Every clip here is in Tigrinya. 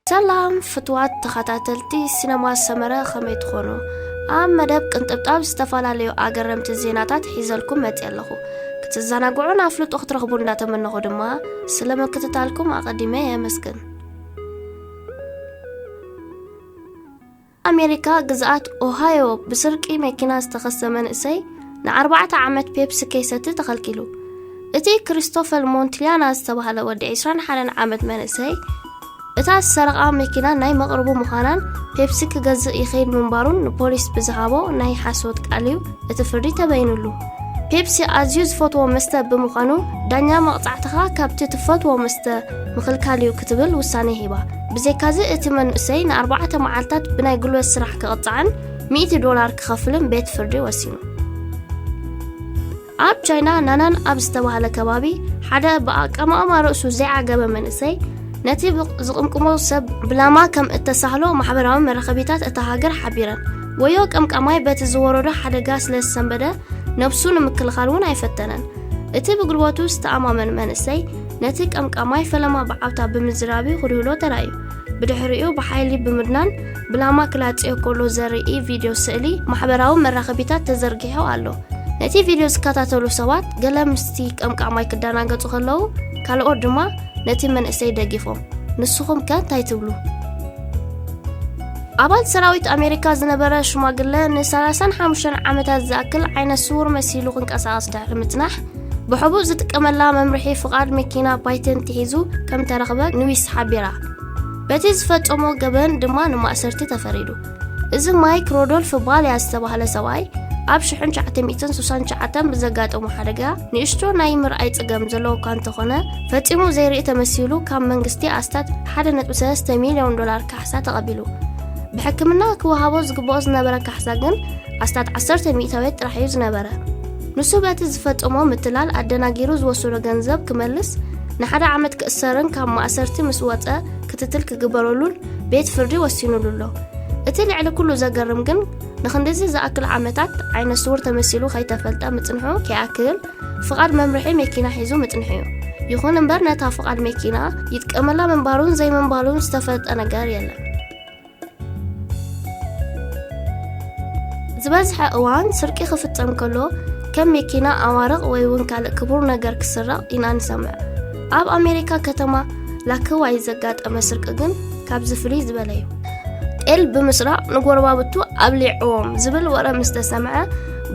ሰላም ፍትዋት ተኸታተልቲ ሲነማ ሰመረ፣ ከመይ ትኾኑ? ኣብ መደብ ቅንጥብጣብ ዝተፈላለዩ ኣገረምቲ ዜናታት ሒዘልኩም መጽእ ኣለኹ። ክትዘናግዑን ኣፍልጦ ክትረኽቡ እንዳተመነኹ ድማ፣ ስለ ምክትታልኩም ኣቐዲመ የመስግን። ኣሜሪካ ግዝኣት ኦሃዮ ብስርቂ መኪና ዝተኸሰ መንእሰይ ንኣርባዕተ ዓመት ፔፕሲ ከይሰቲ ተኸልኪሉ። እቲ ክሪስቶፈር ሞንትሊያና ዝተባህለ ወዲ ዕስራን ሓደን ዓመት መንእሰይ፣ እታ ዝሰረቓ መኪና ናይ መቕርቡ ምዃናን ፔፕሲ ክገዝእ ይኸይድ ምንባሩን ንፖሊስ ብዝሃቦ ናይ ሓሶት ቃል እዩ እቲ ፍርዲ ተበይኑሉ። ፔፕሲ ኣዝዩ ዝፈትዎ መስተ ብምዃኑ፣ ዳኛ መቕጻዕትኻ ካብቲ ትፈትዎ መስተ ምኽልካል እዩ ክትብል ውሳኔ ሂባ። ብዘይካዚ፣ እቲ መንእሰይ ንኣርባዕተ መዓልታት ብናይ ጉልበት ስራሕ ክቕጻዕን ሚእቲ ዶላር ክኸፍልን ቤት ፍርዲ ወሲኑ። ኣብ ቻይና ናናን ኣብ ዝተባህለ ከባቢ፣ ሓደ ብኣቀማቕማ ርእሱ ዘይዓገበ መንእሰይ ነቲ ብቕ-፣ ዝቕምቅሞ ሰብ ብላማ ከም እተሳህሎ ማሕበራዊ መራኸቢታት እታ ሃገር ሓቢረን። ወዮ ቀምቃማይ በቲ ዝወረዶ ሓደጋ ስለ ዝሰንበደ፣ ነብሱ ንምክልኻል እውን ኣይፈተነን። እቲ ብጉልበቱ ዝተኣማመን መንእሰይ፣ ነቲ ቀምቃማይ ፈለማ ብዓውታ ብምዝራብ'ዩ ክድህሎ ተራእዩ። ብድሕሪኡ ብሓይሊ ብምድናን ብላማ ክላጽዮ ከሎ ዘርኢ ቪድዮ ስእሊ ማሕበራዊ መራኸቢታት ተዘርጊሑ ኣሎ። ነቲ ቪድዮ ዝከታተሉ ሰባት፣ ገለ ምስቲ ቀምቃማይ ክደናገጹ ከለዉ፣ ካልኦት ድማ ነቲ መንእሰይ ደጊፎም። ንስኹም ከ እንታይ ትብሉ? ኣባል ሰራዊት ኣሜሪካ ዝነበረ ሽማግለ ንሰላሳን ሓሙሽተን ዓመታት ዝኣክል ዓይነ ስውር መሲሉ ክንቀሳቐስ ድሕሪ ምጽናሕ፣ ብሕቡእ ዝጥቀመላ መምርሒ ፍቓድ መኪና ፓይተንት ሒዙ ከም ተረኽበ ኒውስ ሓቢራ። በቲ ዝፈጸሞ ገበን ድማ ንማእሰርቲ ተፈሪዱ። እዚ ማይክ ሮዶልፍ ባልያ ዝተባህለ ሰብኣይ፣ ኣብ ሽሕን ትሽዓተ ሚእትን ስሳን ትሽዓተን ብዘጋጠሞ ሓደጋ ንእሽቶ ናይ ምርኣይ ጸገም ዘለዎ እኳ እንተኾነ፣ ፈጺሙ ዘይርኢ ተመሲሉ ካብ መንግስቲ ኣስታት ሓደ ነጥቢ ሰለስተ ሚልዮን ዶላር ካሕሳ ተቐቢሉ። ብሕክምና ክወሃቦ ዝግብኦ ዝነበረ ካሕሳ ግን ኣስታት ዓሰርተ ሚእታዊት ጥራሕ እዩ ዝነበረ። ንሱ በቲ ዝፈጸሞ ምትላል ኣደናጊሩ ዝወሰዶ ገንዘብ ክመልስ፣ ንሓደ ዓመት ክእሰርን ካብ ማእሰርቲ ምስ ወጸ ክትትል ክግበረሉን ቤት ፍርዲ ወሲኑሉ ኣሎ። እቲ ልዕሊ ኩሉ ዘገርም ግን፣ ንኽንድዚ ዝኣክል ዓመታት ዓይነ ስውር ተመሲሉ ከይተፈልጠ ምጽንሑ ከይኣክል፣ ፍቓድ መምርሒ መኪና ሒዙ ምጽንሑ እዩ። ይኹን እምበር፣ ነታ ፍቓድ መኪና ይጥቀመላ ምንባሩን ዘይምንባሩን ዝተፈልጠ ነገር የለን። ዝበዝሐ እዋን ስርቂ ክፍጸም ከሎ፣ ከም መኪና፣ ኣዋርቕ ወይ እውን ካልእ ክቡር ነገር ክስረቕ ኢና ንሰምዕ። ኣብ ኣሜሪካ ከተማ ላክዋይ ዘጋጠመ ስርቂ ግን ካብዚ ፍልይ ዝበለ እዩ። ጤል ብምስራቕ ንጎረባብቱ ኣብሊዕዎም ዝብል ወረ ምስ ተሰምዐ፣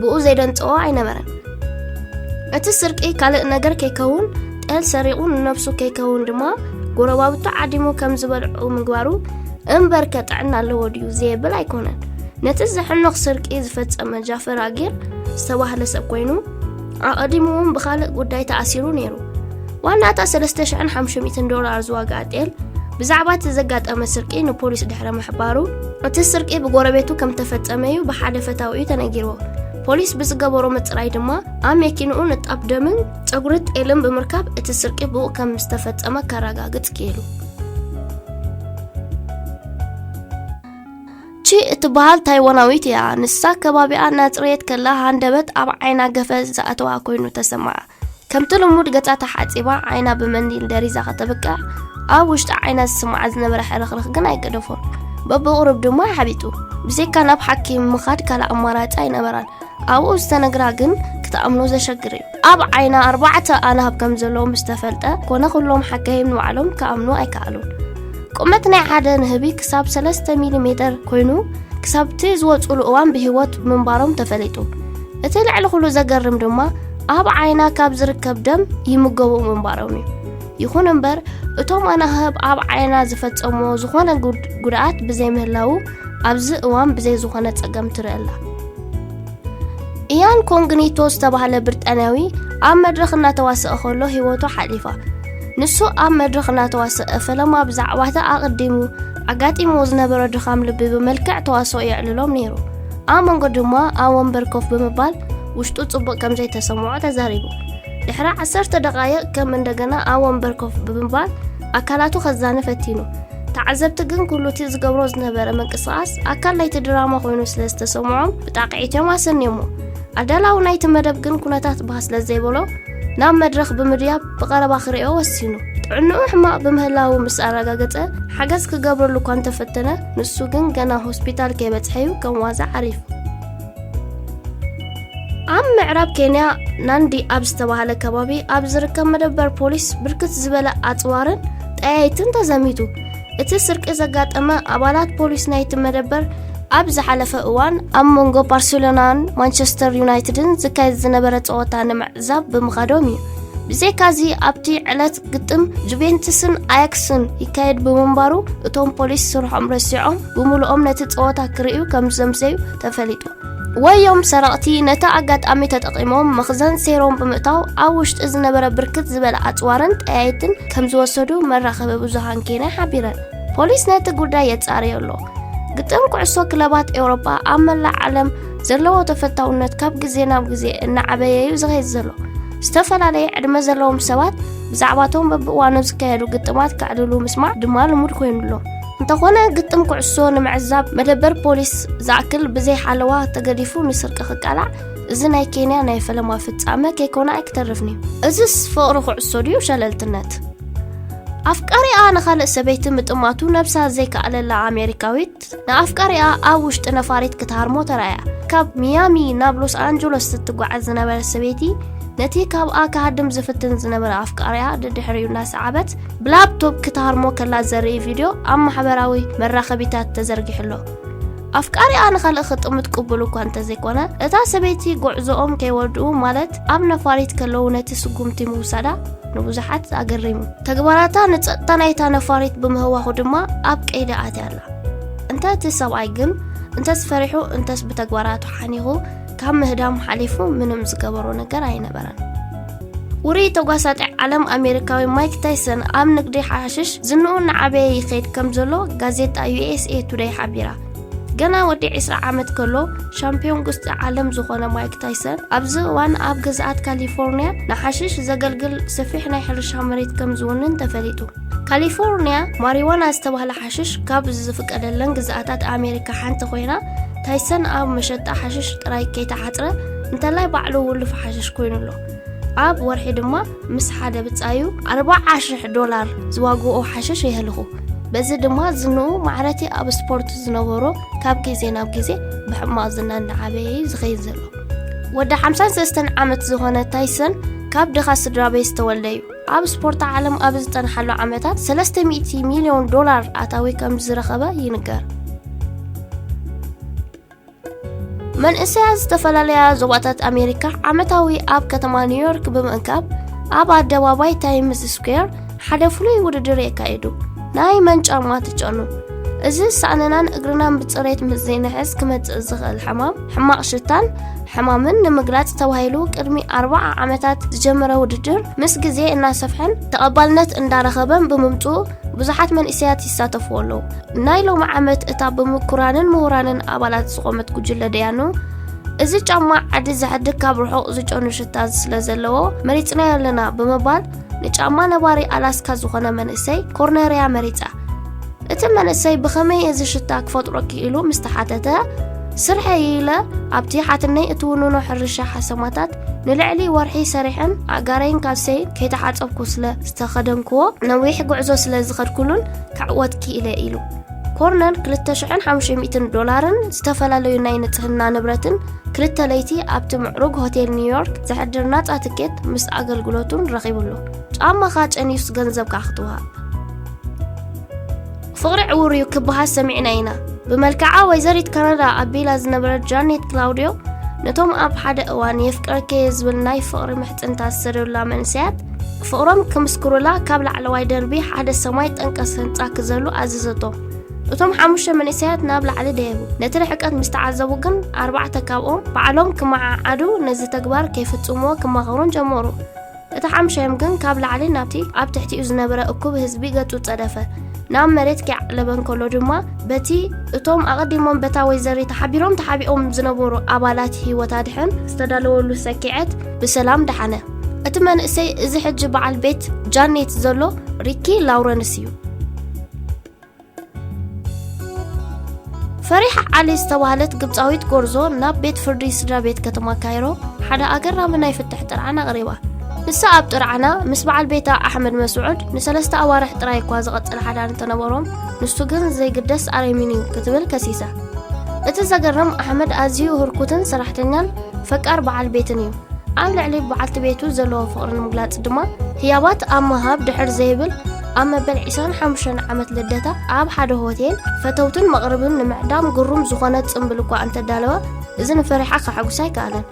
ብኡ ዘይደንጸዎ ኣይነበረን። እቲ ስርቂ ካልእ ነገር ከይከውን፣ ጤል ሰሪቑ ንነብሱ ከይከውን ድማ፣ ጎረባብቱ ዓዲሙ ከም ዝበልዑ ምግባሩ እምበርከ ጥዕና ኣለዎ ድዩ ዘየብል ኣይኮነን። ነቲ ዘሕንቕ ስርቂ ዝፈጸመ ጃፈር ኣጊር ዝተባህለ ሰብ ኮይኑ፣ ኣቐዲሙ እውን ብኻልእ ጉዳይ ተኣሲሩ ነይሩ። ዋና እታ ሰለስተ ሽሕን ሓሙሽተ ሚእትን ዶላር ዝዋግኣ ጤል፣ ብዛዕባ እቲ ዘጋጠመ ስርቂ ንፖሊስ ድሕሪ ምሕባሩ፣ እቲ ስርቂ ብጎረቤቱ ከም ተፈጸመ እዩ ብሓደ ፈታዊኡ ተነጊርዎ። ፖሊስ ብዝገበሮ ምጽራይ ድማ፣ ኣብ መኪንኡ ንጣብ ደምን ጸጉሪ ጤልን ብምርካብ፣ እቲ ስርቂ ብኡ ከም ዝተፈጸመ ከረጋግጽ ክኢሉ። ቺ እትበሃል ታይዋናዊት እያ። ንሳ ከባቢኣ እናጽረየት ከላ ሃንደበት ኣብ ዓይና ገፈ ዝኣተዋ ኮይኑ ተሰምዓ። ከምቲ ልሙድ ገጻ ተሓጺባ ዓይና ብመንዲል ደሪዛ ከተብቅዕ፣ ኣብ ውሽጢ ዓይና ዝስምዓ ዝነበረ ሕርኽርኽ ግን ኣይገደፎን። በብቕሩብ ድማ ሓቢጡ። ብዘይካ ናብ ሓኪም ምኻድ ካልእ ኣማራጺ ኣይነበራን። ኣብኡ ዝተነግራ ግን ክትኣምኖ ዘሸግር እዩ። ኣብ ዓይና ኣርባዕተ ኣናህብ ከም ዘለዉ ምስ ተፈልጠ ኮነ ኩሎም ሓካይም ንባዕሎም ክኣምኑ ኣይከኣሉን። ቁመት ናይ ሓደ ንህቢ ክሳብ ሰለስተ ሚሊ ሜተር ኮይኑ፣ ክሳብ እቲ ዝወጽሉ እዋን ብህይወት ምንባሮም ተፈሊጡ። እቲ ልዕሊ ኩሉ ዘገርም ድማ፣ ኣብ ዓይና ካብ ዝርከብ ደም ይምገቡ ምንባሮም እዩ። ይኹን እምበር፣ እቶም ኣናህብ ኣብ ዓይና ዝፈጸምዎ ዝኾነ ጉድ-፣ ጉድኣት ብዘይምህላዉ፣ ኣብዚ እዋን ብዘይ ዝኾነ ጸገም ትርኢ ኣላ። ኢያን ኮንግኒቶ ዝተባህለ ብሪጣንያዊ ኣብ መድረኽ እናተዋስአ ከሎ ህይወቱ ሓሊፋ። ንሱ ኣብ መድረኽ እናተዋስአ ፈለማ ብዛዕባ'ቲ ኣቐዲሙ ኣጋጢምዎ ዝነበረ ድኻም ልቢ ብመልክዕ ተዋስኦ የዕልሎም ነይሩ። ኣብ መንጎ ድማ ኣብ ወንበር ኮፍ ብምባል ውሽጡ ጽቡቕ ከም ዘይተሰምዖ ተዛሪቡ። ድሕሪ ዓሰርተ ደቓይቕ ከም እንደገና ኣብ ወንበር ኮፍ ብምባል ኣካላቱ ከዛኒ ፈቲኑ። ተዓዘብቲ ግን ኩሉ እቲ ዝገብሮ ዝነበረ ምንቅስቓስ ኣካል ናይቲ ድራማ ኮይኑ ስለ ዝተሰምዖም ብጣቕዒት እዮም ኣሰንዮሞ። ኣዳላዊ ናይቲ መደብ ግን ኩነታት ባህ ስለ ዘይበሎ ናብ መድረኽ ብምድያብ ብቐረባ ክርእዮ ወሲኑ። ጥዕንኡ ሕማቕ ብምህላዉ ምስ ኣረጋገጸ፣ ሓገዝ ክገብረሉ እኳ እንተፈተነ፣ ንሱ ግን ገና ሆስፒታል ከይበጽሐ እዩ ከም ዋዛ ዓሪፉ። ኣብ ምዕራብ ኬንያ ናንዲ ኣብ ዝተባህለ ከባቢ ኣብ ዝርከብ መደበር ፖሊስ ብርክት ዝበለ ኣጽዋርን ጠያይትን ተዘሚቱ። እቲ ስርቂ ዘጋጠመ ኣባላት ፖሊስ ናይቲ መደበር ኣብ ዝሓለፈ እዋን ኣብ መንጎ ባርሴሎናን ማንቸስተር ዩናይትድን ዝካየድ ዝነበረ ጸወታ ንምዕዛብ ብምኻዶም እዩ። ብዘይካዚ ኣብቲ ዕለት ግጥም ጁቬንቱስን ኣያክስን ይካየድ ብምንባሩ እቶም ፖሊስ ስርሖም ረሲዖም ብምሉኦም ነቲ ጸወታ ክርእዩ ከም ዘምሰዩ ተፈሊጡ። ወዮም ሰረቕቲ ነቲ ኣጋጣሚ ተጠቒሞም መኽዘን ሴሮም ብምእታው ኣብ ውሽጢ ዝነበረ ብርክት ዝበለ ኣጽዋርን ጠያይትን ከም ዝወሰዱ መራኸቢ ብዙሃን ኬንያ ሓቢረን። ፖሊስ ነቲ ጉዳይ የጻርዮ ኣሎ። ግጥም ኩዕሶ ክለባት ኤውሮጳ ኣብ መላእ ዓለም ዘለዎ ተፈታውነት ካብ ግዜ ናብ ግዜ እናዓበየ እዩ ዝኸይድ ዘሎ። ዝተፈላለየ ዕድመ ዘለዎም ሰባት ብዛዕባቶም በብእዋኑ ዝካየዱ ግጥማት ከዕልሉ ምስማዕ ድማ ልሙድ ኮይኑ ኣሎ። እንተኾነ ግጥም ኩዕሶ ንምዕዛብ መደበር ፖሊስ ዝኣክል ብዘይ ሓለዋ ተገዲፉ ንስርቂ ክቃላዕ እዚ ናይ ኬንያ ናይ ፈለማ ፍጻመ ከይኮነ ኣይክተርፍን እዩ። እዝስ ፍቕሪ ኩዕሶ ድዩ ሸለልትነት? ኣፍቃሪኣ ንኻልእ ሰበይቲ ምጥማቱ ነብሳ ዘይከኣለላ ኣሜሪካዊት ንኣፍቃሪኣ ኣብ ውሽጢ ነፋሪት ክትሃርሞ ተራእያ። ካብ ሚያሚ ናብ ሎስ ኣንጀሎስ እትጓዓዝ ዝነበረት ሰበይቲ ነቲ ካብኣ ክሃድም ዝፍትን ዝነበረ ኣፍቃሪኣ ደድሕሪኡ እናሰዓበት ብላፕቶፕ ክትሃርሞ ከላ ዘርኢ ቪድዮ ኣብ ማሕበራዊ መራኸቢታት ተዘርጊሑ ኣሎ። ኣፍቃሪኣ ንኻልእ ክጥምት ቅቡል እኳ እንተዘይኮነ፣ እታ ሰበይቲ ጉዕዞኦም ከይወድኡ ማለት ኣብ ነፋሪት ከለዉ ነቲ ስጉምቲ ምውሳዳ ንብዙሓት ኣገሪሙ። ተግባራታ ንጸጥታ ናይታ ነፋሪት ብምህዋኹ ድማ ኣብ ቀይዲ ኣትያ ኣላ። እንተ እቲ ሰብኣይ ግን እንተስ ፈሪሑ እንተስ ብተግባራቱ ሓኒኹ ካብ ምህዳም ሓሊፉ ምንም ዝገበሮ ነገር ኣይነበረን። ውሩይ ተጓሳጢ ዓለም ኣሜሪካዊ ማይክ ታይሰን ኣብ ንግዲ ሓሽሽ ዝንኡ እናዓበየ ይኸይድ ከም ዘሎ ጋዜጣ ዩ ኤስ ኤ ቱደይ ሓቢራ። ገና ወዲ ዕስራ ዓመት ከሎ ሻምፒዮን ጉስጢ ዓለም ዝኾነ ማይክ ታይሰን ኣብዚ እዋን ኣብ ግዝኣት ካሊፎርኒያ ንሓሽሽ ዘገልግል ሰፊሕ ናይ ሕርሻ መሬት ከም ዝውንን ተፈሊጡ። ካሊፎርኒያ ማሪዋና ዝተባህለ ሓሽሽ ካብ ዝፍቀደለን ግዝኣታት ኣሜሪካ ሓንቲ ኮይና፣ ታይሰን ኣብ መሸጣ ሓሽሽ ጥራይ ከይተዓጽረ እንተላይ ባዕሉ ውሉፍ ሓሽሽ ኮይኑ ኣሎ። ኣብ ወርሒ ድማ ምስ ሓደ ብጻዩ ኣርባዓ ሽሕ ዶላር ዝዋግኦ ሓሽሽ የህልኹ። በዚ ድማ ዝንኡ ማዕረቲ ኣብ ስፖርት ዝነበሮ ካብ ግዜ ናብ ግዜ ብሕማቕ ዝና እናዓበየ እዩ ዝኸይድ ዘሎ። ወዲ ሓምሳን ሰለስተን ዓመት ዝኾነ ታይሰን ካብ ድኻ ስድራ ቤት ዝተወልደ እዩ። ኣብ ስፖርት ዓለም ኣብ ዝጸንሓሉ ዓመታት ሰለስተ ሚእቲ ሚልዮን ዶላር ኣታዊ ከም ዝረኸበ ይንገር። መንእሰያት ዝተፈላለያ ዞባታት ኣሜሪካ ዓመታዊ ኣብ ከተማ ኒውዮርክ ብምእካብ ኣብ ኣደባባይ ታይምስ ስኩዌር ሓደ ፍሉይ ውድድር የካይዱ። ናይ መን ጫማ ትጨኑ? እዚ ሳእንናን እግርናን ብጽሬት ምስ ዘይንሕዝ ክመጽእ ዝኽእል ሕማም፣ ሕማቕ ሽታን ሕማምን ንምግላጽ ተባሂሉ ቅድሚ ኣርባዓ ዓመታት ዝጀመረ ውድድር ምስ ግዜ እናሰፍሐን ተቐባልነት እንዳረኸበን ብምምጽኡ ብዙሓት መንእሰያት ይሳተፍዎ ኣለዉ። ናይ ሎሚ ዓመት እታ ብምኩራንን ምሁራንን ኣባላት ዝቖመት ጉጅለ ደያኑ፣ እዚ ጫማ ዓዲ ዘሕድግ ካብ ርሑቕ ዝጨኑ ሽታ ስለ ዘለዎ መሪጽናዮ ኣለና ብምባል ንጫማ ነባሪ ኣላስካ ዝኾነ መንእሰይ ኮርነርያ መሪጻ። እቲ መንእሰይ ብኸመይ እዚ ሽታ ክፈጥሮ ክኢሉ ምስ ተሓተተ፣ ስርሐይ ኢለ ኣብቲ ሓትነይ እትውንኖ ሕርሻ ሓሰማታት ንልዕሊ ወርሒ ሰሪሐን ኣእጋረይን ካልሰይን ከይተሓጸብኩ ስለ ዝተኸደንክዎ ነዊሕ ጉዕዞ ስለ ዝኸድኩሉን ክዕወት ክኢለ ኢሉ። ኮርነር ክልተ ሽሕን ሓሙሽተ ሚእትን ዶላርን ዝተፈላለዩ ናይ ንጽህና ንብረትን ክልተ ለይቲ ኣብቲ ምዕሩግ ሆቴል ኒውዮርክ ዘሕድር ናጻ ትኬት ምስ ኣገልግሎቱን ረኺቡሉ። ጫማኻ ጨንዩስ ገንዘብካ ክትወሃብ። ፍቕሪ ዕዉር እዩ ክበሃል ሰሚዕና ኢና። ብመልክዓ ወይዘሪት ካናዳ ኣቢላ ዝነበረት ጃኔት ክላውዲዮ ነቶም ኣብ ሓደ እዋን የፍቅረኪ እየ ዝብል ናይ ፍቕሪ ምሕጽንታ ዝሰደዱላ መንእሰያት ፍቕሮም ክምስክሩላ ካብ ላዕለዋይ ደርቢ ሓደ ሰማይ ጠንቀስ ህንጻ ክዘሉ ኣዘዘቶም። እቶም ሓሙሽተ መንእሰያት ናብ ላዕሊ ደየቡ። ነቲ ርሕቀት ምስ ተዓዘቡ ግን ኣርባዕተ ካብኦም ባዕሎም ክመዓዓዱ ነዚ ተግባር ከይፍጽምዎ ክማኸሩን ጀመሩ። እቲ ሓምሻዮም ግን ካብ ላዕሊ ናብቲ ኣብ ትሕቲኡ ዝነበረ እኩብ ህዝቢ ገጹ ጸደፈ። ናብ መሬት ክዓለበ እንከሎ ድማ በቲ እቶም ኣቐዲሞም በታ ወይዘሪት ተሓቢሮም ተሓቢኦም ዝነበሩ ኣባላት ህይወት ኣድሕን ዝተዳለወሉ ሰኪዐት ብሰላም ደሓነ። እቲ መንእሰይ እዚ ሕጂ በዓል ቤት ጃኔት ዘሎ ሪኪ ላውረንስ እዩ። ፈሪሓ ዓሊ ዝተባህለት ግብጻዊት ጎርዞ ናብ ቤት ፍርዲ ስድራ ቤት ከተማ ካይሮ ሓደ ኣገራሚ ናይ ፍትሕ ጥርዓን ኣቕሪባ። ንሳ ኣብ ጥርዓና ምስ በዓል ቤታ ኣሕመድ መስዑድ ንሰለስተ ኣዋርሕ ጥራይ እኳ ዝቐጸለ ሓዳር እንተነበሮም፣ ንሱ ግን ዘይግደስ ኣረሚን እዩ ክትብል ከሲሳ። እቲ ዘገርም፣ ኣሕመድ ኣዝዩ ህርኩትን ሰራሕተኛን ፈቃር በዓል ቤትን እዩ። ኣብ ልዕሊ በዓልቲ ቤቱ ዘለዎ ፍቕሪ ንምግላጽ ድማ፣ ህያባት ኣብ ምሃብ ድሕር ዘይብል፣ ኣብ መበል ዕስራን ሓሙሽተን ዓመት ልደታ ኣብ ሓደ ሆቴል ፈተውትን መቕርብን ንምዕዳም ግሩም ዝኾነ ጽምብል እኳ እንተዳለወ፣ እዚ ንፈሪሓ ከሐጉሳ ኣይከኣለን።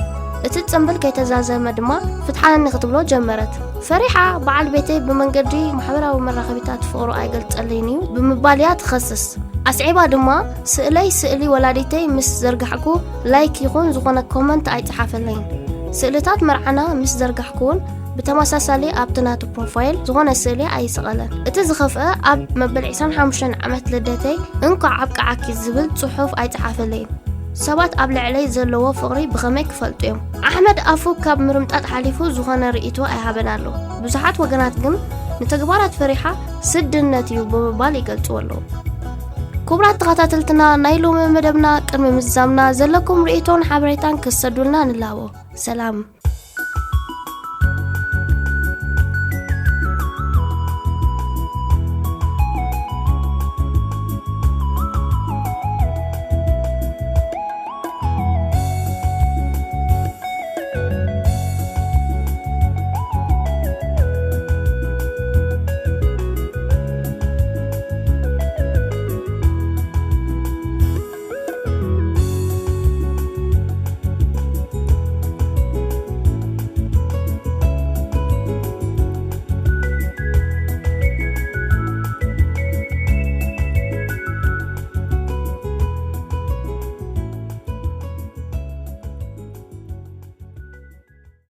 እቲ ጽምብል ከይተዛዘመ ድማ ፍትሓኒ ክትብሎ ጀመረት። ፈሪሓ፣ በዓል ቤተይ ብመንገዲ ማሕበራዊ መራኸቢታት ፍቕሩ ኣይገልጸለይን እዩ ብምባል እያ ትኸስስ። ኣስዒባ ድማ፣ ስእለይ ስእሊ ወላዲተይ ምስ ዘርጋሕኩ ላይክ ይኹን ዝኾነ ኮመንት ኣይጸሓፈለይን። ስእልታት መርዓና ምስ ዘርጋሕኩ እውን ብተመሳሳሊ ኣብቲ ናቱ ፕሮፋይል ዝኾነ ስእሊ ኣይሰቐለን። እቲ ዝኸፍአ፣ ኣብ መበል ዕስራን ሓሙሽተን ዓመት ልደተይ እንኳዕ ኣብቅዓኪ ዝብል ጽሑፍ ኣይጸሓፈለይን። ሰባት ኣብ ልዕለይ ዘለዎ ፍቕሪ ብኸመይ ክፈልጡ እዮም? ኣሕመድ ኣፉ ካብ ምርምጣጥ ሓሊፉ ዝኾነ ርእይቶ ኣይሃበን ኣሎ። ብዙሓት ወገናት ግን ንተግባራት ፈሪሓ ስድነት እዩ ብምባል ይገልጽዎ ኣለዉ። ክቡራት ተኸታተልትና፣ ናይ ሎሚ መደብና ቅድሚ ምዝዛምና ዘለኩም ርእይቶን ሓበሬታን ክትሰዱልና ንላቦ። ሰላም።